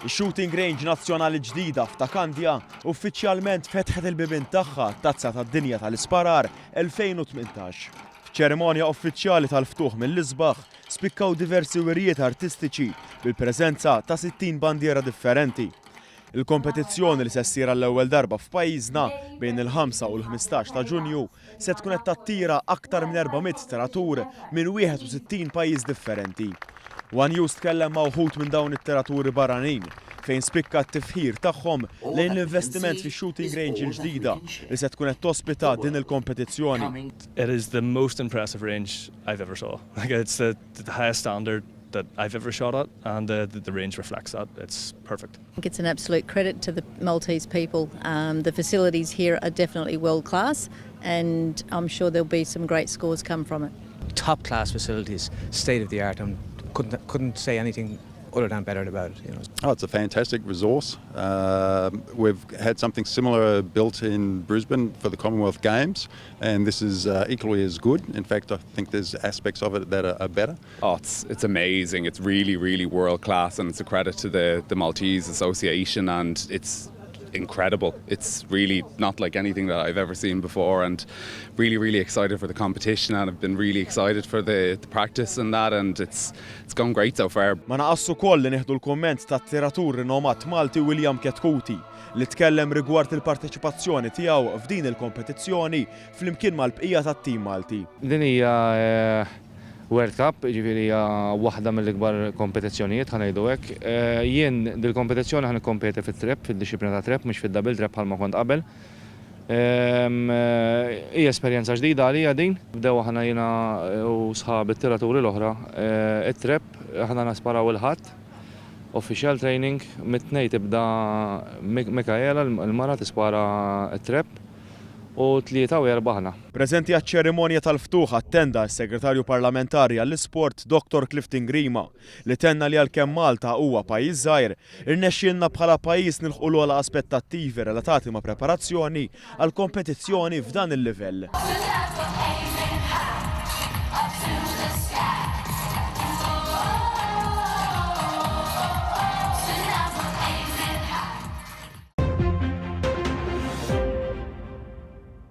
Ix-shooting range nazzjonali ġdida f'Ta' Kandja uffiċjalment fetħet il-bibien tagħha għat-Tazza tad-Dinja tal-Isparar 2018. F'ċerimonja uffiċjali tal-ftuħ mill-isbaħ, spikkaw diversi wirjiet artistiċi bil-preżenza ta' 60 bandiera differenti. Il-kompetizzjoni li se ssir għall-ewwel darba f'pajjiżna bejn il-5 u l-15 ta' Ġunju se tkun qed tattira aktar minn 400 tiratur minn 61 pajjiż differenti. One News tkellem ma' wħud minn dawn it-tiraturi barranin fejn spikka t-tifħir tagħhom lejn l-investiment fix-shooting range il-ġdida li se tkun qed tospita din il-kompetizzjoni. It is the most impressive range I've ever saw. Like it's the, the highest standard that I've ever shot at and the, the, the range reflects that. It's perfect. I think it's an absolute credit to the Maltese people. The facilities here are definitely world class and I'm sure there'll be some great scores come from it. Top class facilities, state of the art and couldn't, couldn't say anything other than better about it. Oh, it's a fantastic resource. We've had something similar built in Brisbane for the Commonwealth Games, and this is equally as good. In fact, I think there's aspects of it that are better. Oh, it's amazing. It's really, really world class, and it's a credit to the Maltese Association, and it's incredible. It's really not like anything that I've ever seen before, and really, really excited for the competition, and I've been really excited for the practice and that, and it's gone great so far. Ma naqasx ukoll li nieħdu l-kumment tat-tiratur rinomat Malti William Chetcuti li tkellem rigward il-parteċipazzjoni tiegħu f'din il-kompetizzjoni flimkien mal-bqija tat-tim Malti. Din hija World Cup, ġifieri hija waħda mill-ikbar kompetizzjonijiet, ħa ngħidu hekk. Jien dil-kompetizzjoni ħa nikkompeti fit-trap, fid-dixxiplina ta' trap, mhux fid-double trap bħalma kont qabel. Hija esperjenza ġdida għalija din. Bdew aħna jiena u sħab it-tiraturi l-oħra it-trap, aħna nisparaw il-Ħadd, official training, mit-Tnejn tibda Mikaela l-mara tispara it-trap u Tlieta u Erbgħa aħna. Preżenti għaċ-ċerimonja tal-ftuħ attenda s-Segretarju Parlamentari għall-Isport Dr. Clifton Grima li tenna li għalkemm Malta huwa pajjiż żgħir, irnexxielna bħala pajjiż nilħqu l-ogħla aspettattivi relatati ma' preparazzjoni għal kompetizzjoni f'dan il-livell.